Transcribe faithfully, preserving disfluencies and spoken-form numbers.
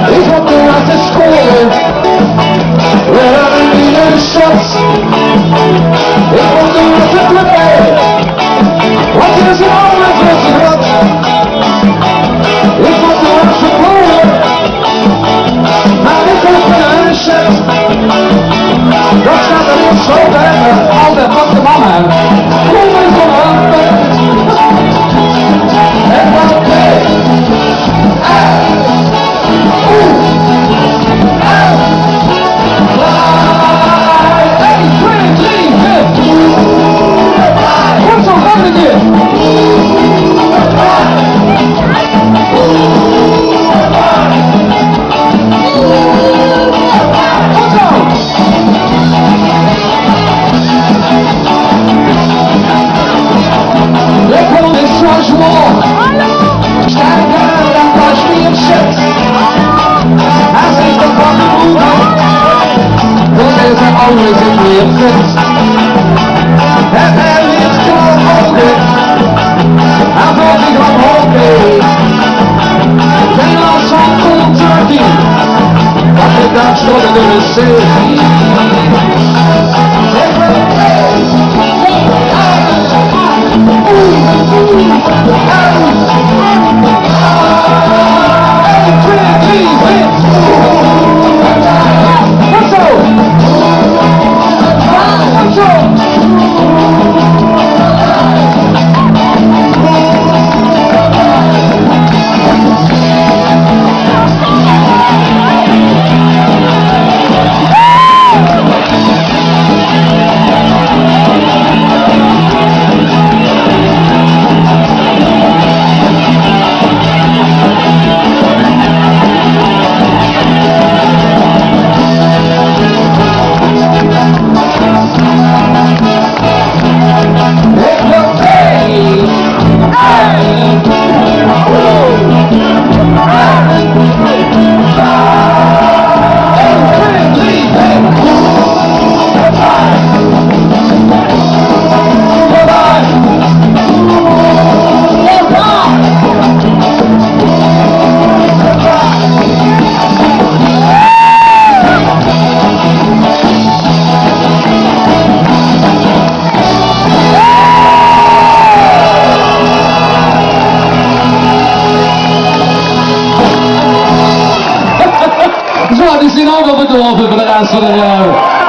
Ich hab de ganze School, wer hat in de Stadt? Ich hab de ganze Truppe, wat is er allemaal voor ze gehad? Ich hab de ganze School, maar ich hab keine Stadt. Dat gaat er niet zo verder. Altijd wat de mannen. Kom eens op een punt. En wat twee. Oeh. Oeh. Eén, twee, drie, vier. Goed zo, nog een keer. Goed zo. Lekker, dit is zo zwaar. Sterker dan Kashmir shit. Hij zegt dat wat ik moet doen. Dat is er alles in weer fit. Het hij weer klaar ogen. Hij valt niet van hockey. Geen last van cold turkey. Wat ik daar stond in de wc. Zo, die zien ouch al bedorve veur de res van 't jaor.